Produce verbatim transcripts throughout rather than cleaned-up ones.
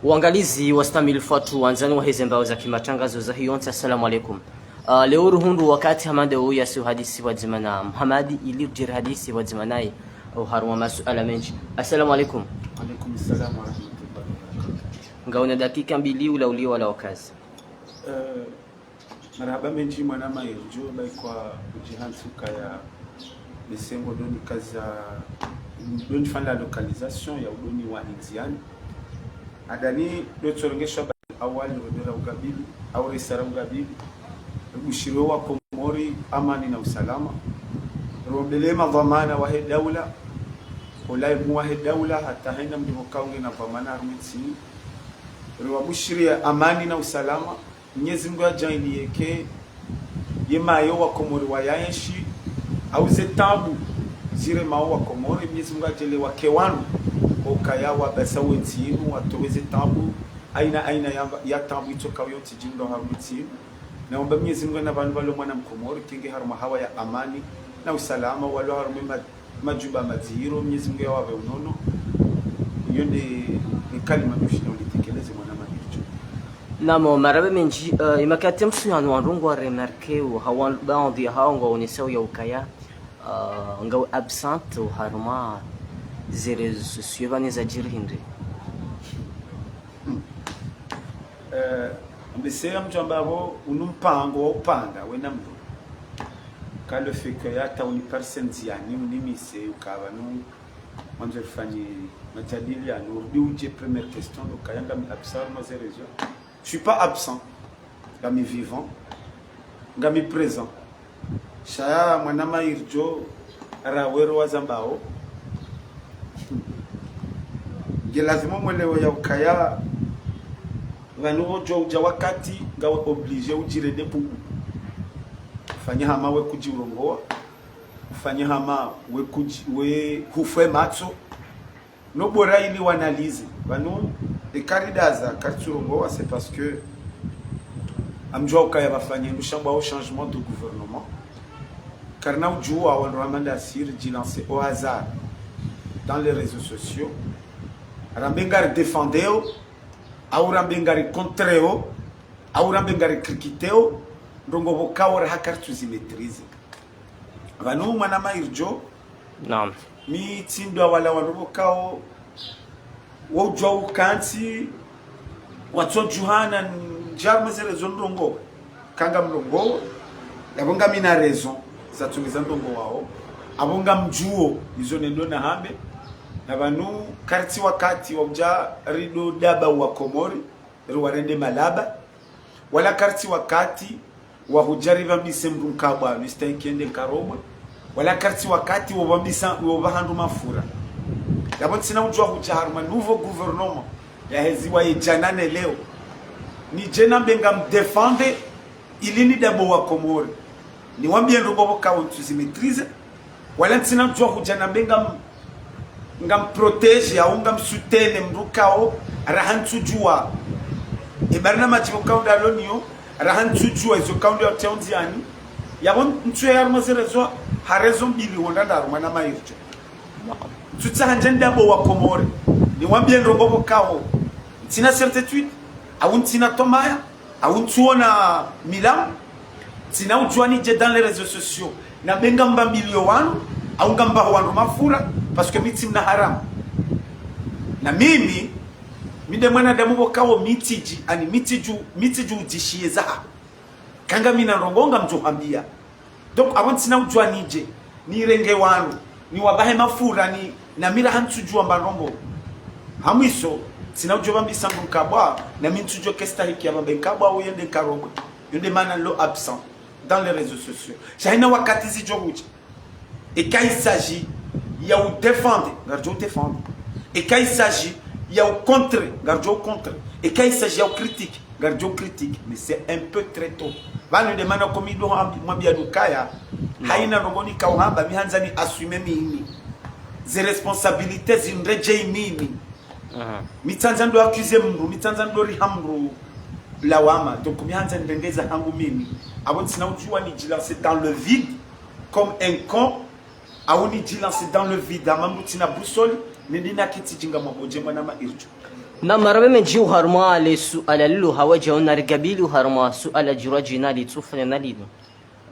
Wangalizi wastamilifu watru wandzani waheze mbao za kimatrangazo za hiyo ntsi, assalamu alaikum. Ah, leo ruhundru wakati hama nde uya si uhadisi pvwadzima na Muhamadi ili ridjiri hadisi pvwadzima naye oharumwa masuala mendji. Assalamu alaikum. Alaikum salam wa rahmatullahi wa barakatuh. Ngauna dakika mbili ula uliwa la wakazi. Eh, Marahaba mendji mwanama Irjo, bayi kwa udjihantsi ukaya nisengo doni kaza, doni fanya localisation ya udoni wa Indiani. Adani do tsorengesha bayi awali rodera ugabili, au resara ugabili. Ubushiriwe wa Komori, amani na usalama. Rombele madhwamana wahe daula, olaimu wahe daula, hata haina mdru kaunge na dhwamana harumwa ntsi. Riwabushiriye amani na usalama. Mnyezi Mngu yadjaanliye ke yemayo wa Komori wayaenshi, au ze taabu ziremao wa Komori, Mnyezi Mngu yadjaanliye wake wanu, okaya wabasa wentsi inu, watowe ze taabu, aina, aina ya, ya taabu itsokao yontsi djindro harumwa entsi inu. Naomba Mnyezi Mngu na pvanu pvalo mwana Mkomori, kenge harumwa hawa ya amani na usalama, walo harumwa ma- majumba madziro, Mnyezi Mngu yawapve unono. Iyo nde, nde kalima ndo shina ulitekeleze mwanama Irjo. Naam, marahaba mendji, eh, imakati msuyano wa ndrongoo wa remarqué, hawa baadhi ya hawo ngwaonesao ya ukaya, eh, ngwao absent harumwa ze réseaux sociaux pvanu zadjiri hindri. Eh, mbese ya mdru amba apvo unu mpango wa upanga wena mdru. Ka le fait que yata uni parse ndziani, uni mise, ukaya pvanu mwandzo rifanye majadiliano, urudi udje première question, ukaya ngami absent harumwa ze réseaux. Je suis pas absent. Ngami vivant. Ngami présent. Sha ya mwanama Irjo, rawero wazambao. Nge lazima mwelewe ya ukaya, pvanu wodjo udja wakati, ngawe obligé udjirende pugu. Ufanye hama we kudjirongoa. Ufanye hama we kudji-, we hufwe matso. No bora ili wanalize. Pvanu, eka ridaza, karitsurongoa, c'est parce que ngamdjuwa ukaya pvafanye ndru shambwao changement de gouvernement. Karina udjuwa wandru hama ndasi ridjilancer au hasard dans les réseaux sociaux. Rambe ngari défendeo, au rambe ngari contreo, au rambe ngari critiqueo, ndrongoo pvokao raha karitsuzi maîtriser. Pvanu mwanama Irjo, naam, mi tsi ndo wala wandru pvokao, wodjuwa ukantsi, watsodjuhana ndjarma zere zo ndrongoo. Ka ngamrongoo, yapvo ngamina raison, zatsongeza ndrongoo wao. Apvo ngamdjuo, izo nendo nahambe. Na pvanu, karitsi wakati wa udja rido daba wa Komori, riwarende malaba. Wala karitsi wakati wa hudja ripvambise mdru nkabwa, lista ikiende nkaromwe. Wala karitsi wakati wo pvambisa, wo pvahandru mafura. Yapvo ntsina udjuwa hudja harumwa nouveau gouvernement yaheziwa ye djana ne leo. Nidje nambe ngamdéfendre ili nidabo wa Komori. Niwambie ndrongoo pvokao ntsuzi maîtriser. Wala ntsina udjuwa hudja nambe ngam-, ngamprotéger au ngamsoutenir mdru kao raha ntsudjuwa. E barnamadji pvokao ndalo niyo, raha ntsudjuwa izo kao ndo yatsaundziani. Yapvo ntsu ya harumwa ze réseaux, ha raison mbili wonda nda harumwa na mairjo. Ntsutsaha ndje ndabo wa Komori. Niwambie ndrongoo pvokao ntsina certitude, au ntsina tomaya, au ntsuona milamu, ntsina udjuwa nidje dans les réseaux sociaux nambe ngambambilio wanu, au ngambaho wandru mafura, parce que mi tsi mna haramu. Na mimi, mi nde mwanadamu pvokao mi tsidji, ani mi tsidju, mi tsidju udjishiye zaha. Ka ngamina ndrongoo ngamdjo hambia. Donc, apvo ntsina udjuwa nidje, nirenge wanu, niwabahe mafura, ni, na mi raha ntsudjuwa mba ndrongoo. Ha mwiso, ntsina udjo pvambisa mdru nkabwa, na mi ntsudjo kestahiki ya pvambe nkabwa, au yende nkaromwe. Yo nde mana nilo absent dans les réseaux sociaux. Sha haina wakati zidjo hudja. Eka il s'agit ya udéfendre, ngaridjo udéfendre. Eka il s'agit ya ucontre, ngaridjo ucontre. Eka il s'agit ya ucritique, ngaridjo ucritique. Mais c'est un peu très tôt. Pvanu nde mana ko mi ndo hambi-, mwambia ukaya, haina ndrongoo nikao hamba, mi handza ni assumer mimi. Ze responsabilités zindredjei mimi. Mi tsandza ndo accuser mdru, mi tsandza ndo riha mdru lawama. Donc mi handza nirenge zahangu mimi. Apvo ntsina udjuwa nidjilancer dans le vide, comme un con, au nidjilancer dans le vide, hama mdru tsina boussole, nende nakitsi djinga mabondje mwana mairjo. Na marahaba mendji oharumwa le suala lilo, hawadja ona rikabili oharumwa suala djirwa djina litsofanya na lilo.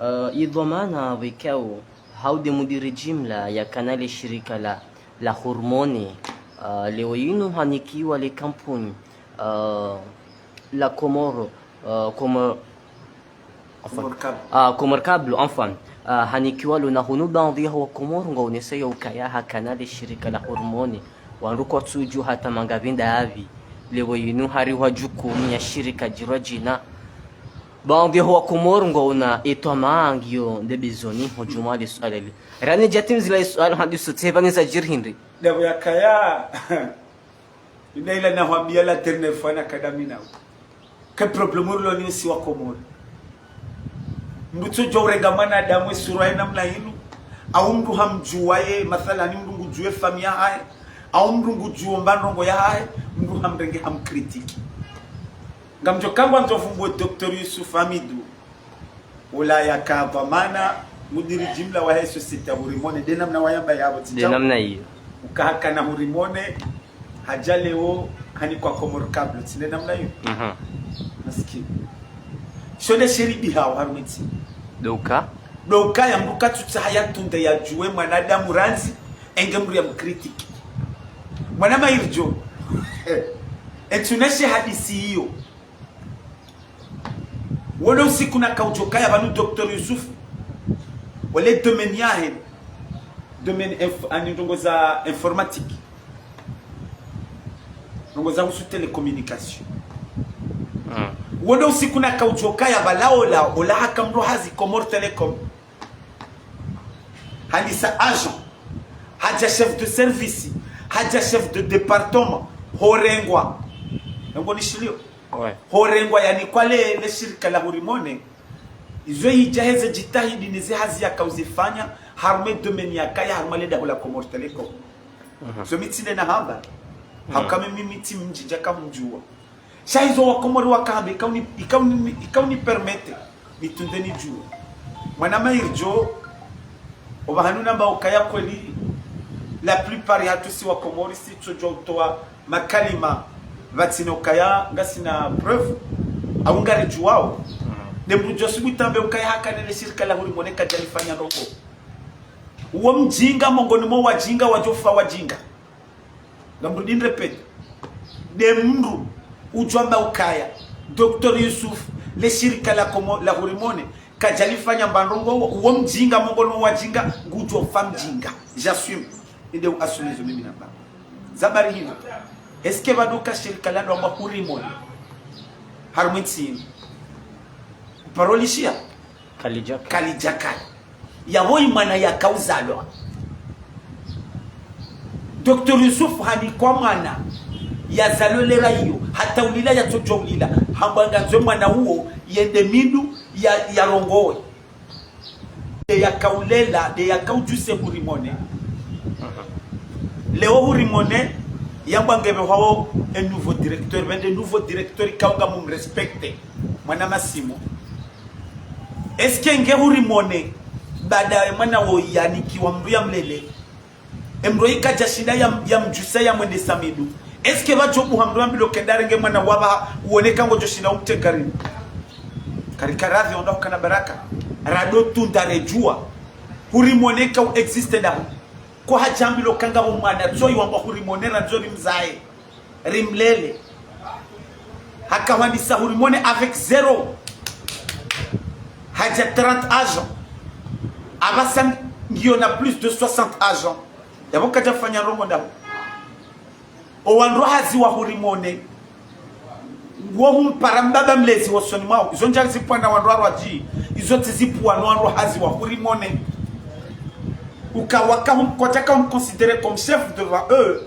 Eh, idhwamana wekao, hau nde mudiri jimla yakana le shirika la, la Hormone, eh, leo yinu hanikiwa le kampuni, eh, la Comores, eh, Comores, Comores Câbles. Ah, Comores Câbles, enfin. Ah, hanikiwa lona hunu baadhwi ya Wakomori ngwaonesao ukaya hakana le shirika la Hormone. Wandru kwatsudjua hata manga pvenda apvi. Leo yinu harihwa jukumu ya shirika djirwa djina. Baadhwi ya Wakomori ngwaona etwamaa ngiyo nde bezoni hodjumwa le suala li. Rani djatimizi la suala hadi sote pvanu zadjiri hindri. Ndapvo yakaya. Ina ila nahwambia la dernière fois nakadamina. Ke problème rilo ni usi Wakomori. Mndru tsodjo urenga mwanadamu esura ye namna inu. Au mndru hamdjua ye, mathalani mndru ngudjuo efamiyi yahahe. Au mndru ngudjuo mbandrongo yahahe, mndru hamrenge hamkritiki. Ngamdjo kangwa ndjo vumbwe Docteur Youssouf Hamidou. Ola yaka dhwamana, mudiri jimla wahe société ya Hormone, nde namna wayamba yapvo tsi djao. Nde namna iyo. Uka hakana Hormone, hadja leo, hanikwa Comores Câbles, tsi nde namna iyo. Mhm. Maskini. Sho nde sheribi hao harumwa entsi. Ndo uka? Ndo ukaya mndru katsutsaha yatunde yadjuwe mwanadamu randzi, enge mndru yamkritiki. Mwana mairi djo. Entsi uneshe hadisi iyo. Wole usiku nakaudjo kaya pvanu Docteur Youssouf. Wole domaine yahe. Domaine inf-, ani ndrongo za informatique. Ndrongo za husu télécommunication. Mm. Wole usiku nakaudjo kaya pvala ola, ola haka mndru hazi Comores Telecom. Handisa agent. Hadja chef de service. Hadja chef de département. Horengwa. Ndrongo nishilio. Ouais. Horengwa yanikwa le, le shirika la Hormone. Izo hidja heze djitihadi ne ze hazi yakauzifanya, harumwa e domaine yakaya, harumwa le daho la Comores Telecom. Mhm. Zo mi tsi nde nahamba. Mhm. Hauka mimi mi tsi mdji ndjaka humdjua. Sha izo Wakomori wakahamba, ika uni, ika uni, ika uni permettre, nitunde nidjue. Mwana mairi djo, opvahanu namba ukaya kweli, la plupart yahatru si Wakomori si tsodjua utowa makalima, pvatsina ukaya ngasina preuve, au ngaridjuwao. Mhm. Ne mndru djo subutu yambe ukaya hakana le shirika la Hormone kadjalifanya ndrongo. Uwo mdjinga mongoni mwa wadjinga wadjofa wadjinga. Ngamrudi nirépète. Nde mndru udjo amba ukaya Docteur Youssouf, le shirika la Komo-, la Hormone, kadjalifanya mbandrongo uwo, uwo mdjinga mongoni mwa wadjinga, ngudjofa mdjinga. J'assume. Inde u assume zo mimi namba. Za bari hino. Est-ce que pvanu ka shirika lando amba Hormone harumwa entsi yinu? Parole ishia. Kalidjaka. Kalidjaka. Yapvo imwana yakauzalwa. Docteur Youssouf hanikwa mwana yazalwe lera iyo, hata ulila yatsodjo ulila, hambwa ngandzo mwana uwo yende mindu ya, yarongowe. Nde yakaulela, nde yakaudjuse Hormone. Leo Hormone, yambwa ngepvehwao un nouveau directeur, pvende nouveau directeur ikao ngamumrespecte. Mwana Massimo. Est-ce que nge Hormone, baada ye mwana wo yanikiwa mndru yamlele, emndru ikadjashinda ya, yamdjuse yamwendesa mindu. Est-ce que pvadjo buha mndru yambilwe kenda renge mwana wapvaha uone ka ngodjoshinda umtregarini? Karika radhi onda hukana baraka. Rado tunda redjua. Hormone ka u existe ndahu. Ko hadjambilwa ka ngapvo mwana tsoyi wambwa Hormone randzo rimzaye. Rimlele. Hakahwandisa Hormone avec zéro. Hadja trente agents. Apvasa ngiyo na plus de soixante agents. Yapvo kadjafanya ndrongo ndahu. Owandru hazi wa Hormone. Wo humpara mbaba mlezi wosoni mwawo. Izo ndja zipvwa na wandru warwadji. Izo tsi zipvwa na wandru hazi wa Hormone. Uka waka hum-, kwadjaka humconsidérer comme chef devant eux.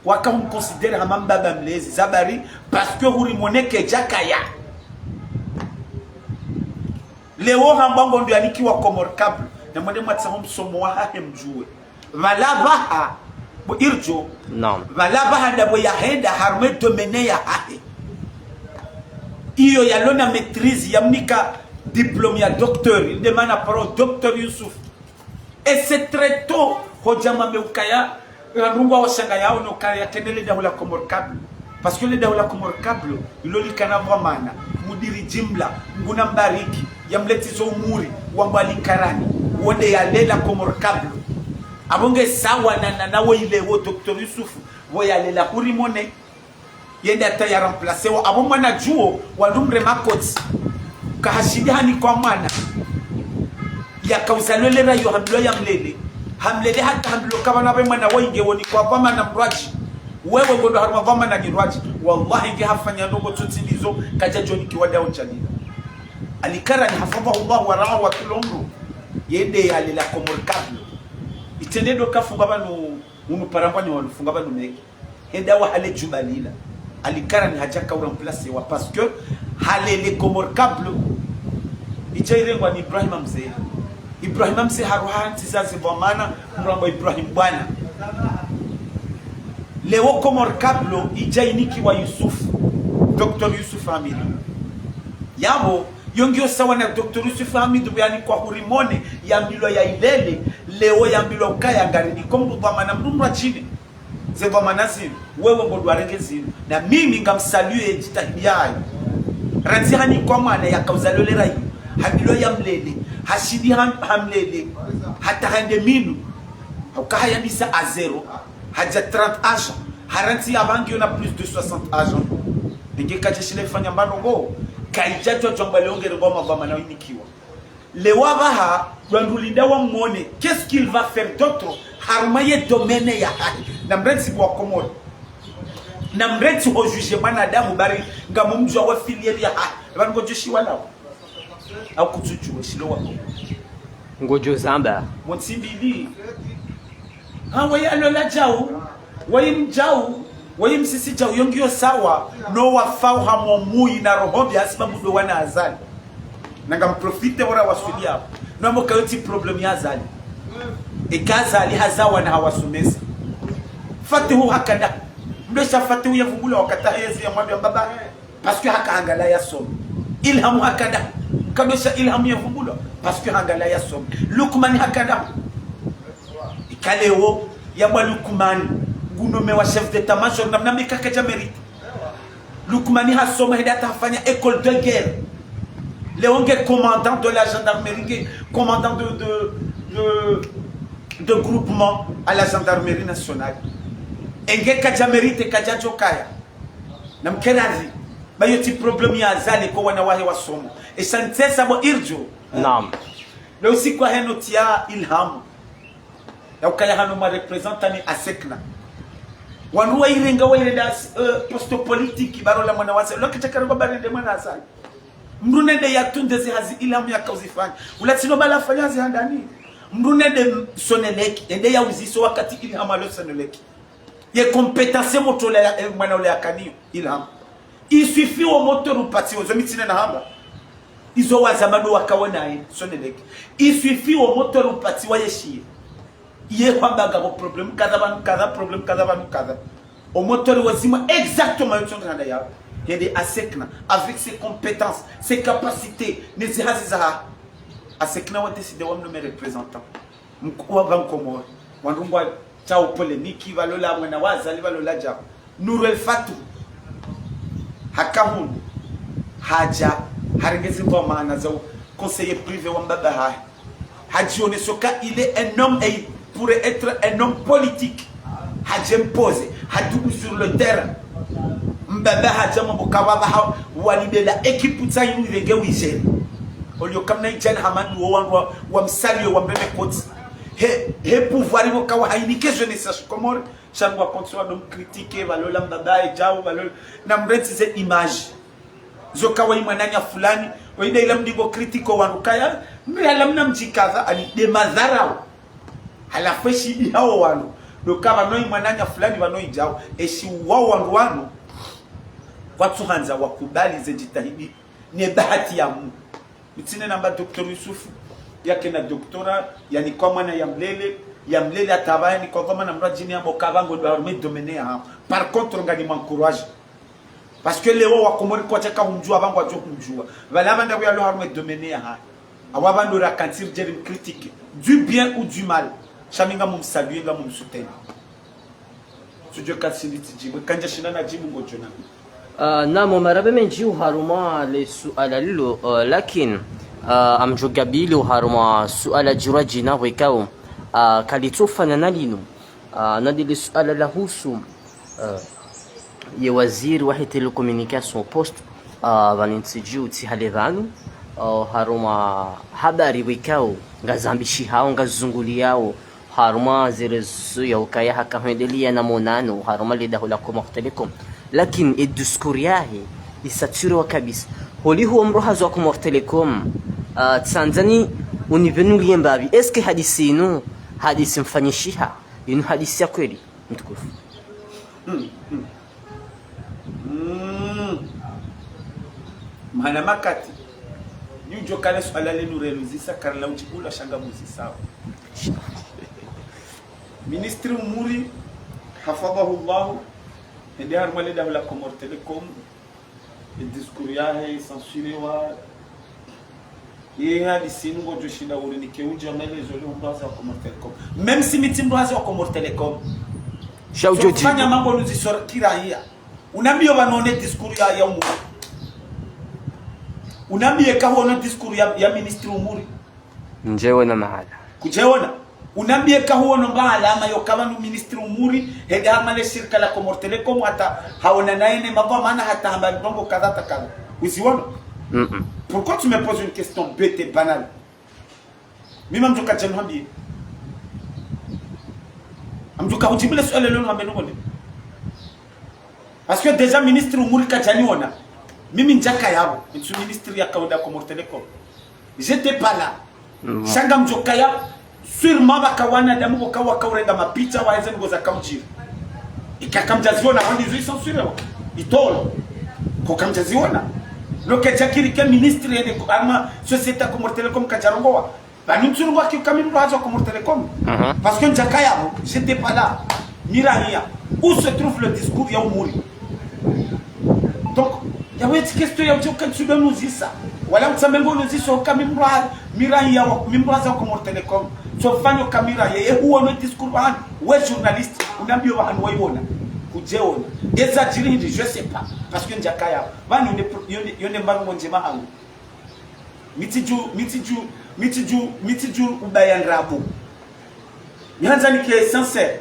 Waka humconsidérer hama mbaba mlezi. Za bari, parce que Hormone kedjakaya. Leo hambwa ngondo yanikiwa Comores Câbles. Na mwende mwatsaho msomo wahahe mdjue. Pvala pvaha, bo irdjo. Naam. Pvala pvaha ndapvo yahenda harumwa e domaine yahahe. Iyo yalona maîtrise, yamnika diplôme ya docteur, inde mana paro Docteur Youssouf. Et c'est très tôt, hodja mwambe ukaya, randungwa washanga yao no ukaya yatenele daho la Comores Câbles. Parce que le daula Comores Câbles, ilo likana dhwamana, mudiri jimla, nguna mbariki, yamletizo umuri, wamba Ali Karani, wo nde yalela Comores Câbles. Apvo nge sawa na, na, na wo ile wo Docteur Youssouf, wo yalela Hourimone, yende hata ya remplacer wo, apvo mwana juo, wandru mre makoti, kahashindi hanikwa mwana. Yakauzalwa le rayi yo hambilwa yamlele. Hamlele hata hambilwa ka pvanu pve mwana waye nge wonikwa dhwamana mdrwadji. Wewe ngondo harumwa dhwamana ni mdrwadji. Wallahi nge hafanya ndrongo tsotsi ndizo, kaja jonikiwa daula jalila. Ali Karani hafadhahu Allah wa ra'ahu wa kullu umru. Yende yalela Comores Câbles. Itende ndo kafunga pvanu, unu parambwa ni walufunga pvanu meke. Hende wa hale jumba lila. Ali Karani haja ka uremplacer wa parce que halele Comores Câbles. Ija irengwa ni Ibrahima Mze. Ibrahima Mze haruha ntsi zazi dhwamana, mrambwa Ibrahim Bwana. Leo Comores Câbles ija inikiwa Youssouf, Docteur Youssouf Hamidou. Yapvo, yo ngiyo sawa na Docteur Youssouf Hamidou, pvo yanikwa Hourimone, yambilwa ya ilele, leo yambilwa ukaya ngari ni kombu dhwamana mdru mdrwadjine. Ze dhwamana zinu, wewe ngondo warenge zinu. Na mimi ngam saluer jitihadi yayo. Randzi hanikwa mwana yakauzalwa le rayi. Hambilwa yamlele. Hashindi ham-, hamlele. Hata hende minu. Hauka hayandisa à zéro. Haja trente ans. Harantsi yapvo ngiyo na plus de soixante ans. Nge kaja shile fanya mbano ngo. Kaija jwa jwamba leo nge rengo madhwamana winikiwa. Leo apvaha, wandru linda wamwone, qu'est-ce qu'il va faire d'autre, harumwa ye domaine yahahe, na mrentsi wa Komori. Na mrentsi ho juger mwanadamu bari, ngamumjua wa filière yahahe. Pvanu ngojo shiwa lawo. Au kutsujua, shilo wa Komori. Ngojo zamba. Montsi mbili. Ha, waye alola djau, waye mdjau, waye msisi djau, yo ngiyo sawa, no wafao ha moyo mwi na roho mbi, hasibabu ndo wana Azali. Na ngam profiter wora waswili yapvo. No amba ka yo tsi problème ya Azali. Eka Azali haza wana hawasomesa. Fatihu hakada. Mdru sha Fatihu ya vungula wakati hezi ya mwambi ya mbaba. Parce que haka hangalia yasome. Ilhamu hakada. Kadosha Ilhamu ya vungula. Parce que hangalia yasome. Lukmani hakada. Ika leo, yambwa Lukmani, ngunomewa chef d'état-major, namna mika kaja mériter. Lukmani hasoma hende hata hafanya école de guerre. Leo nge commandant de la gendarmerie, nge commandant de, de, de, de groupement à la gendarmerie nationale. Enge kaja mériter, kaja jokaya. Na mkerazi, ba yo tsi problème ya Azali ko wana wahe wasoma. E santesa bo irjo. Naam. Leo usiku wa heno tia Ilhamu. Ya ukaya hanu ma représentant ni ASECNA. Wandru wa irenga wa irenda, eh, poste politique, barola mwana wase. Lo kichakaro kwa barende mwana Azali. Mdru nende yatunde ze hazi Ilhamu yakauzifanya. Ula tsino bala fanya hazi handani. Mdru nende m-, Sonelec, ende yauziso wakati Ilhamu alo Sonelec. Ye compétence moto la ya, eh, mwana ule yakaniyo, Ilhamu. Il suffit wo moteur upatsi wo, zo mi tsina nahamba. Izo wazamado wakawo naye, Sonelec. Il suffit wo moteur upatsi wa yeshiye. Ye hwamba ngapvo problème kadha pvanu kadha, problème kadha pvanu kadha. O moteur wazima exactement yo tsonga handa yapvo. Yende ASECNA, avec ses compétences, ses capacités, ne zi hazi zaha. ASECNA wa décider wa mnome représentant. Mkuu wa Banque Comores, wandru ngwa tsawo polémique, balola mwana wa Azali, balola djao. Nour El Fath, haka hunu, haja, harenge zi dhwamana za conseiller privé wa mbaba hahe. Hajioneso ka il est un homme et il pourrait être un homme politique. Haje mpoze, haduku sur le terrain. Mbaba haja mambo kawaba ha, walibela équipe tsa inu irenge wizeni. Olio kamna ijana hamadu wo wandru wa, wa msaliyo wa mbebe koti. He, he pouvoir ibo kawa hainike jeunesse ya Shikomori, sha ngwa konso wado mkritike, balola mbaba e djao, balola, na mrentsi ze image. Zo kawa imwananya fulani, waida ila mdigo kritiko wandru kaya, mri hala mna mdji kadha, ani de madharau. Halafu eshi di hawo wandru, do ka pvano imwananya fulani pvano idjao, eshi wawo wandru wanu, kwatsuhandza wakubali ze jitihadi, ne bahati ya Mungu. Mi tsine namba Docteur Youssouf, yake na doctorat, yanikwa mwana yamlele, yamlele hata pvaya nikwa kwa mwana mdru adjini yambo ka pvango do harumwa domaine yahaho. Par contre, ngani mwencourage. Parce que leo wa Komori kwatsa ka humdjua, pvangu wadjo humdjua. Pvala pvanda kuyalo harumwa domaine yahahe. Awa pvando ra kantsiri djeri mkritike. Du bien ou du mal. Sha mi ngamumsaluer, ngamumsoutenir. Sudjo kasi nitsidjibu, kandja shinda nadjibu ngodjo nami. Ah, naam, marahaba mendji oharumwa le suala lilo, ah, lakini, ah, ngamdjo gabili oharumwa suala djirwa djina pvwekao, ah, kalitsofana na linu. Ah, nde le suala lahusu, ah, ye waziri wahe télécommunication, poste, ah, pvanu ntsi dju tsi hale pvanu, ah, harumwa habari pvwekao ngazambishihao, ngazizunguliyao, harumwa ze réseaux ya ukaya haka hwendelea na monano harumwa le daho la Comores Telecom. Lakini e discours yahe isaturé wa kabisa. Holiho mdru hazi wa Comores Telecom, ah, tsandzani unipvenuliye mbapvi. Est-ce que hadisi inu hadisi mfanyishiha? Inu hadisi ya kweli, mtukufu? Mm. Mahala makati, ni udjo kale suala linu reluzisa, karila udjibu la sha ngamuzisao. Ministre Umuri, hafadhahu Allahu, hende harumwa le daho la Comores Telecom, e discours yahe isansurewa. Ye hadisi inu ngodjo shinda urinike udja maelezo le mdru hazi wa Comores Telecom. Même si mi tsi mdru hazi wa Comores Telecom. Sha udjo djibu. Fanya mambo nuzisora kiraia. Unambiye pvanu one discours ya, ya Umuri. Unambiye ka huono discours ya, ya ministre Umuri. Ndjeona mahala. Kudjeona. Unambiye ka huono mba alama yo ka pvanu ministre Umuri, hende harumwa le shirika la Comores Telecom, hata haonana ne madhwamana, hata hamba ndrongo kadha ta kadha. Uziwono? Mm-mm. Pourquoi tu me poses une question bête et banale? Mimi ngamdjo ka djanu hambiye. Ngamdjo ka udjibu le suala linu hambe nongole. Parce que déjà ministre Umuri kadjaniona. Mimi ndjakaya pvo. Ntsu ministre ya kaunda Comores Telecom. J'étais pas là. Mm. Sha ngamdjo kaya, sûrement pvaka wanadamu pvoka wakaurenga mapicha waheze ndrongo zakaudjiri. Ika kamdjaziona, wandi zo isansurewa. Itolo. Ko kamdjaziona. Lo kedja kiri ke ministre yende ko, ama société Comores Telecom kadjarongowa. Pvanu ntsurongowa ki uka mi mdru hazi wa Comores Telecom. Mhm. Parce que ndjakaya pvo, j'étais pas là. Mi raia. Où se trouve le discours ya Umuri? Donc, ya wetsi question ya udjo ka ntsudo nuzisa. Wala utsambe ngo nuzisa uka mi mdru ha-, mi raia wa, mi mdru hazi wa Comores Telecom. Tso fanyo ka mi raia, ye huono discours pvanu, we journaliste, unambiyo pvanu waiona. Kudjeona. Eza djiri hindri, je sais pas. Parce que ndjakaya pvo. Pvanu yonde pro-, yonde, yonde mbapvi ngonje mahangu. Mi tsidju, mi tsidju, mi tsidju, mi tsidju ubaya ndrabo. Mi handza nike sincère.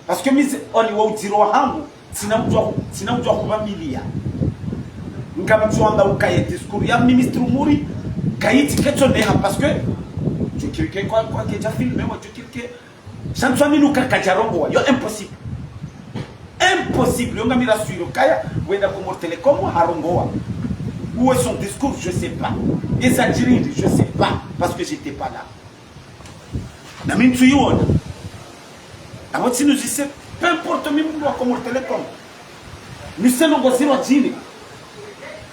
Parce que mi ze, oli wa udziro wahangu, tsina udjua, tsina udjua hupvamiliya. Ngamdjo amba uka ye discours ya ministre Umuri, kayitsi ketso neha, parce que, djo kiri ke kwa, kwa kedja filmé, wa djo kiri ke, sha ntsu amini uka kadjarongowa, yo impossible. Impossible, yo ngami rassuré, kaya, wenda Comores Telecom, harongowa. Où est son discours, je sais pas. Eza djiri hindri, je sais pas, parce que j'étais pas là. Na mi ntsuiona. Apvo tsi nuzise, peu importe mi mdru wa Comores Telecom. Mi se ndrongo zirwa djini.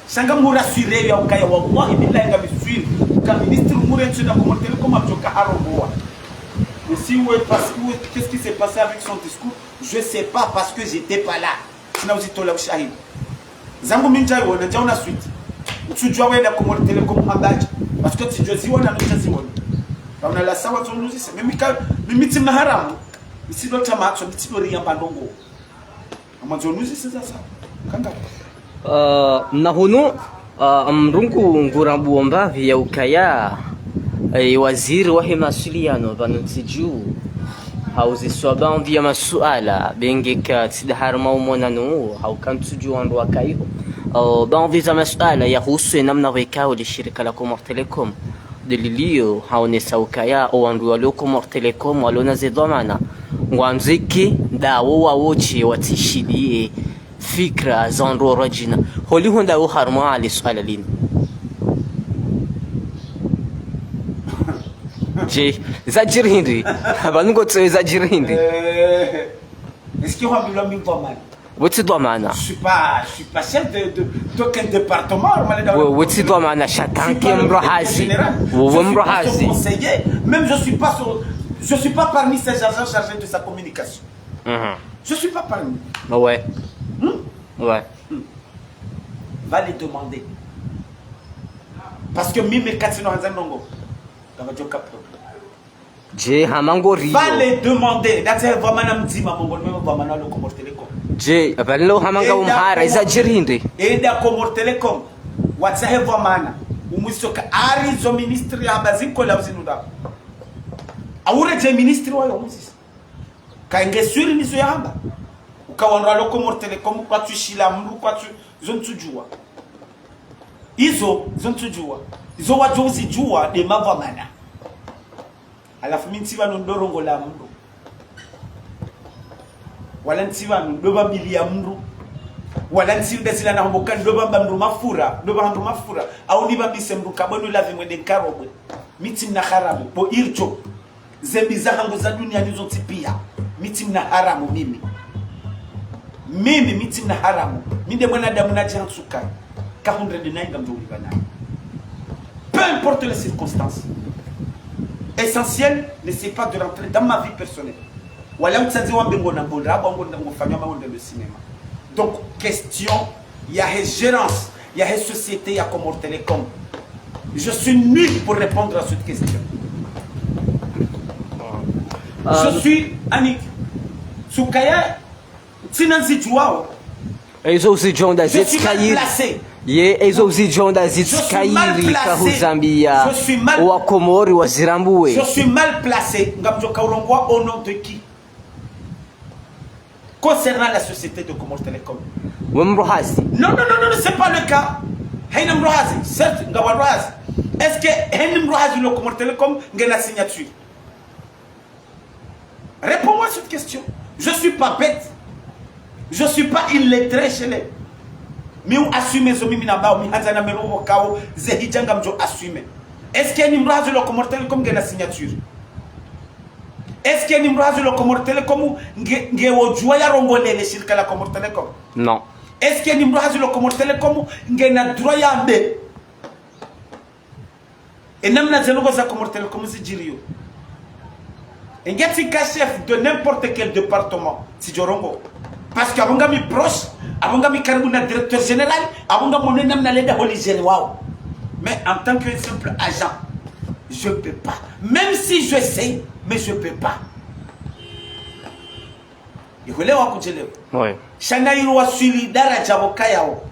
Sha ngamhurassuré ya ukaya wallahi billahi ngami sûr. Uka ministre Umuri ntsu na Comores Telecom ngamdjo ka harongowa. Mais si, où est pas-, où est, qu'est-ce qui s'est passé avec son discours? Je sais pas parce que j'étais pas là. Tsina uzitola ushahidi. Zangu mi ndjaiona, ndjaona suite. Utsudjua wenda Comores Telecom hamba dje. Parce que tsidjo ziona, mi ndjaziona. Kauna la sawa zo nuzise. Mimi ka, mimi tsi maharamu. Mi tsido tsa matso, mi tsido riamba ndrongo. Ama zo nuzise za sawa. Kanga. Ah, na hunu, ah, mdru ngu, ngurambuo mbapvi ya ukaya, eh, waziri wahe mawasiliano pvanu ntsi dju, hauziswa baadhwi ya masuala, benge ka tsi nda harumwa umonano uwo, hauka ntsudjua wandru wakaiho. Ah, baadhwi za masuala yahusu ye namna pvwekao le shirika la Comores Telecom, nde lilio, haonesa ukaya, owandru walio Comores Telecom, walio na ze dhwamana, ngwandzo ike, ndawo wawo dje watsishiliye fikra za wandru warwa djina. Holiho ndawo harumwa le suala linu. Dje, zadjiri hindri? Pvanu ngotso zadjiri hindri? Eh, est-ce que wambilwa mi dhwamana? Wetsi dhwamana. Je suis pas, je suis pas chef de, de, d'aucun département, normal, dans le... Wetsi dhwamana, sha tant que mdru hazi. Général. Wewe mdru hazi. Je suis pas son conseiller. Même je suis pas son, je suis pas parmi ces agents chargés de sa communication. Mhm. Je suis pas parmi. Ouais. Hmm? Ouais. Hmm. Va les demander. Parce que mimi kati no handza ndrongo. Ngapvadjoka problème. Je, hama ngoriyo? Fallait demander, ndatsahe dhwamana mdzima mongoni mwa madhwamana walo Comores Telecom. Je, apvali lo hama nga umhara, iza djiri hindri? Enda Comores Telecom, watsahe dhwamana, umuzise uka ari zo ministre yahamba zikola uzinunda. Aure je ministre wayo umuzise. Ka nge sûr nizo yahamba. Uka wandru walo Comores Telecom, kwatsu shila mndru, kwatsu, zo ntsudjuwa. Izo, zo ntsudjuwa. Izo wadjo uzidjuwa nde madhwamana. Halafu mi ntsi pvanu ndo rongoa mndru. Wala ntsi pvanu ndo pvambiliya mndru. Wala ntsi ndazila na hombo ka ndo pvamba mndru mafura, ndo pvaha mndru mafura. Au nipvambise mndru kabwenu lavi mwende nkarobwe. Mi tsi mna haramu, bo irjo. Zembi zahangu za duniani zontsi piya. Mi tsi mna haramu mimi. Mimi, mi tsi mna haramu. Mi nde mwanadamu nadjihantsuka. Ka hundre de nayi ngamdjo ulipva nayi. Peu importe les circonstances. Essentiel, n'essaie pas de rentrer dans ma vie personnelle. Wala utsandze wambe ngona mbondra, abo ngona ngofanywa ma ngona le cinéma. Donc, question yahe gérance yahe société ya Comores Telecom. Je suis nul pour répondre à cette question. Je suis Annick. Sukaya, tsina nzidjuwao. Ezo uzidjonda zitsi kayiri. Ye, ezo uzidjonda zitsi kayiri, ka huzambiya wa Komori wazirambuwe. Je suis mal placé. Ngamdjoka urongoa au nom de qui? Concernant la société de Comores Telecom. We mdru hazi? Non, non, non, non, c'est pas le cas. Hayina mdru hazi. Certes, nga wandru hazi. Est-ce que hayina mdru hazi lo Comores Telecom ngena signature? Réponds-moi cette question. Je suis pas bête. Je suis pas illettré, chérie. Mi u assume zo mimi nambao, mi handza na mero wokao, ze hidja ngamdjo assume. Est-ce que hayina mdru hazi lo Comores Telecom ngena signature? Est-ce que hayina mdru hazi lo Comores Telecom nge, nge wodjuwa yarongolele shirika la Comores Telecom? Non. Est-ce que hayina mdru hazi lo Comores Telecom ngena droit yambe? E namna ze ndrongoo za Comores Telecom zidjiriyo. Nge tsika chef de n'importe quel département, tsidjorongoa. Parce que abo ngami proche, abo ngami karibu na directeur général, abo ngamono namna leda holi gérer wao. Mais en tant qu'un simple agent, je peux pas. Même si je sais, mais je peux pas. Ihwelewa kudjelewa. Oui. Sha ngayiri waswili daraja pvo kayao.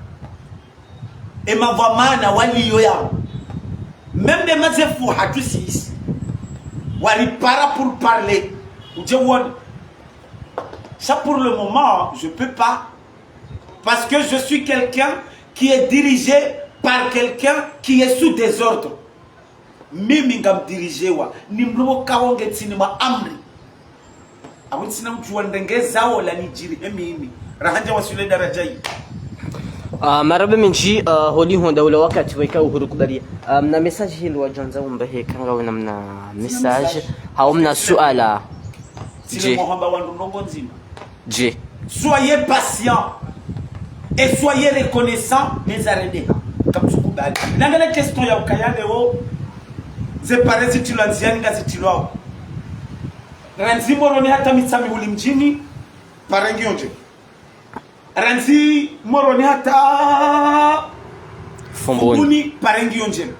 E madhwamana waliyo yao. Même des mazefu hatusi isi. Waripara pour parler. Udje wone. Ça, pour le moment, je peux pas. Parce que je suis quelqu'un qui est dirigé par quelqu'un qui est sous des ordres. Mimi ngamdirijewa ni mdru pvo kawo nge ntsini mwa amri. Awu ntsina udjuwa ndrongoo zawo la nidjiri he mimi. Rahandja waswili daraja yi. Ah, marahaba mendji, ah, holiho nda ula wakati weka uhuru kubaliya. Ah, mna message hindri wadjandza umbe heka ngawe na mna message. Hau mna suala. Tsile mohamba wandru ndrongoo ndzima. Je. Soyez patient et soyez reconnaissant, mes arendés. Kamtsukubali. Nangana question ya ukaya leo, ze pare zitilwa ndziani ngazitilwao. Randzi Moroni hata Mitsamihuli mdjini, pare ngiyo ndjema. Randzi Moroni hata Fumbuni. Fumbuni, pare ngiyo ndjema.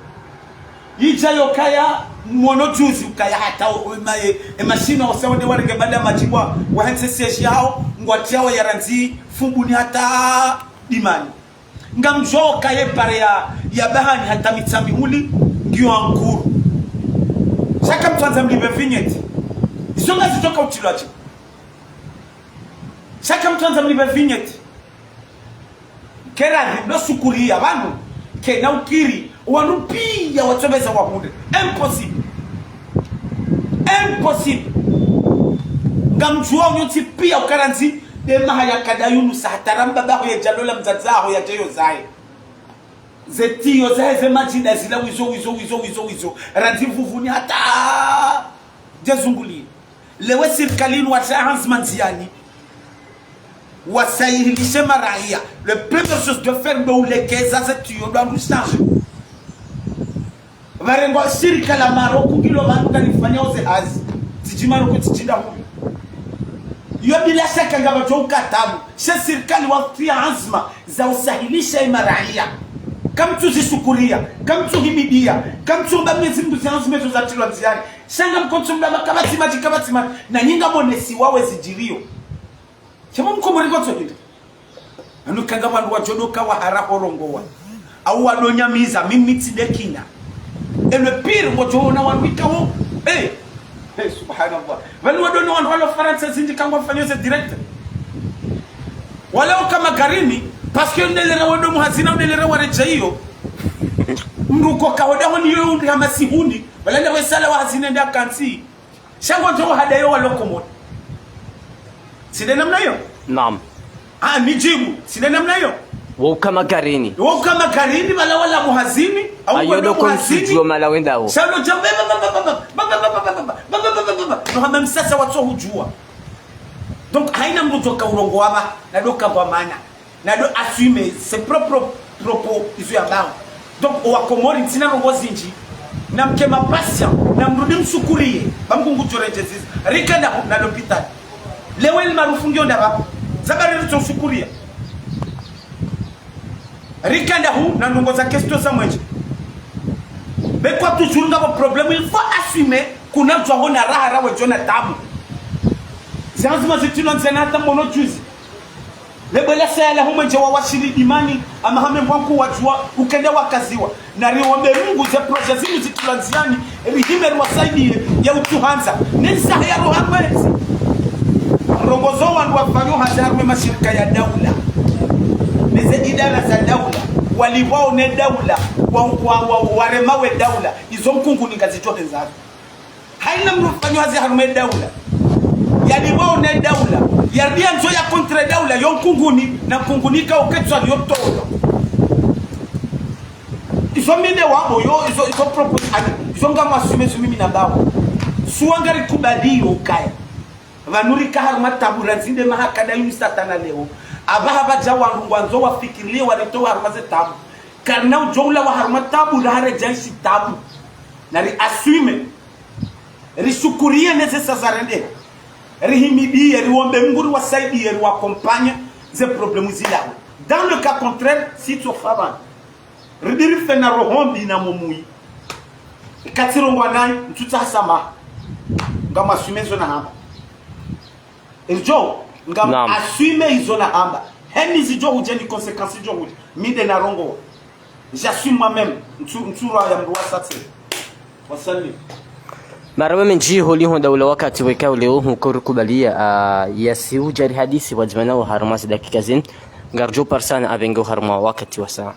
Yidja yokaya, mwono juzi ukaya hata o, o, ema, e, e mashina osa wende warenge bala madjibwa, wahandze siège yawo, ngwatiyawo ya randzi Fumbuni hata Dimani. Ngamdjo kaye pare ya, ya Bahani hata Mitsamihuli, ngiyo en cours. Sha kamtsandza mlipve vignette. Izo ngazidjoka utilwa dje. Sha kamtsandza mlipve vignette. Kera ri ndo sukuriya pvanu, kena ukiri, wanu piya watsobeza wahundre. Impossible. Impossible. Ngamdjuwa unyontsi piya uka randzi, nde maha ya kada Yunusa, hata ramba baho yadjalola mdzadze aho yadjeyo zaye. Ze tiyo zahe ze madjinda zila wizo, wizo, wizo, wizo, wizo. Randzi Vuvuni hata djezunguli. Lewe sirikali inu watsaha anzima ndziani. Wasahilishe maraya. Le première chose de faire, ndo ulekeza ze tiyo ndo andu change. Pvarengwa shirika la Maroc ngilo pvanu kalifanyao ze hazi. Tsidji Maroc tsidji nda hulu. Yo bila shaka ngapvadjo uka tabu. She sirikali watia anzima za usahilisha ye maraya. Kamtsu zishukuria, kamtsu himidia, kamtsu omba Mwenyezi Mungu ziyandzo zimezo zatrilwa ndziani. Sha ngamkontsu mdama kapvatsi madji, kapvatsi madji. Na nyi ngamonesiwa we zidjiriyo. Shema mkomori kotso hindri. Anu kanga wandru wadjo doka wahara horongowa. Au wadonyamiza, mimi tsi dekina. Et le pire, ngodjo ona wandru ikao. Eh, eh, subhanallah. Pvanu wadona wandru walo Farantsa zindji kangwafanyo ze direct. Wala uka magarini, parce que unelera wado muhazini, unelera waredjeyi yo. Mndru uko kahoda honi yo undi hama sihuni. Wala nde wesala wahazini nde akantsi. Sha ngodjo hadayo walo Komori. Tsi nde namna iyo? Naam. Ah, nidjibu. Tsi nde namna iyo? Wo uka magarini. Wo uka magarini, pvala wala muhazini, au ayo wala do muhazini. Konsudio mala wendao. Sha lo djambe, ba, ba, ba. No hama msasa watso hudjuwa. Donc, haina mndru djoka urongowa pva, na doka pvwa mana. Na do assumer ses propres propos izo yambao. Donc, owa Komori ntsina ndrongo zindji. Na mke ma patient, na mrudi mshukuriye. Ba Mngu ngudjo redjeza. Rika ndahu na l'hôpital. Leo El Maarouf ngiyo ndapvi. Zabari ritso mshukuriya. Rika ndahu na ndrongo za question za mwendje. Be kwa toujours ngapvo problème, il faut assumer kuna djwa hona raha rawe djona tabu. Zina zima zitrilwa ndziani hata mwono juzi. Lebwe la saya la humwendje wa washili imani, ama hame mbwa nkuu wadjuwa, ukende wakaziwa. Na riombe Mngu ze projet zinu zitrilwa ndziani, rihime riwasaidiye, ya utsuhandza. Ne nsaha ya roha mwezi. Rongozo wandru wafanyo hazi harumwa mashirika ya daula. Ne ze idara za daula. Walipvwao ne daula. Wa, wa, wa, waremawe daula. Izo Mkunguni ngazidjo hendza. Haina mndru ufanyo hazi harumwa daula. Yalipvwao ne daula. Yariyandzo ya contre daula, yo Mkunguni, na Mkunguni ka uketswa yo tolo. Izo mi nde wapvo, yo, izo, izo propose, ani, izo ngamwassumer zo mimi nambao. Suwa ngarikubaliyo ukaya. Pvanu rika harumwa tabu randzi nde maha kada yinu satana leo. Apvaha pvadja wandru ngwandzo wafikiriye waritowe harumwa ze tabu. Karina udjo ulawa harumwa tabu, raha redja ishi tabu. Na ri assumer. Rishukuriye ne ze sa zarende. Rihimidiye, riombe Mngu, riwasaidiye, riwaccompagner, ze problème zilawe. Dans le cas contraire, si tsofa pvanu. Ridi rife na roho mbi na momuyi. Ikatsi rongowa nayi, ntsutsaha samaha. Ngamwassumer zo nahamba. Ridjo, ngam- Naam. Assumer izo nahamba. Heni zidjo hudja ni conséquence idjo hudja. Mi nde narongowa. J'assume moi-même. Ntsu, ntsu raya mndru wa satse. Wasalim. Marahaba mendji holiho nda ula wakati weka uleo, nkuko rikubaliya, ah, yasi udja rihadisi pvwadzima nawo harumwa zi dakika zinu. Ngaridjo parisana apvenge harumwa wakati wa saa.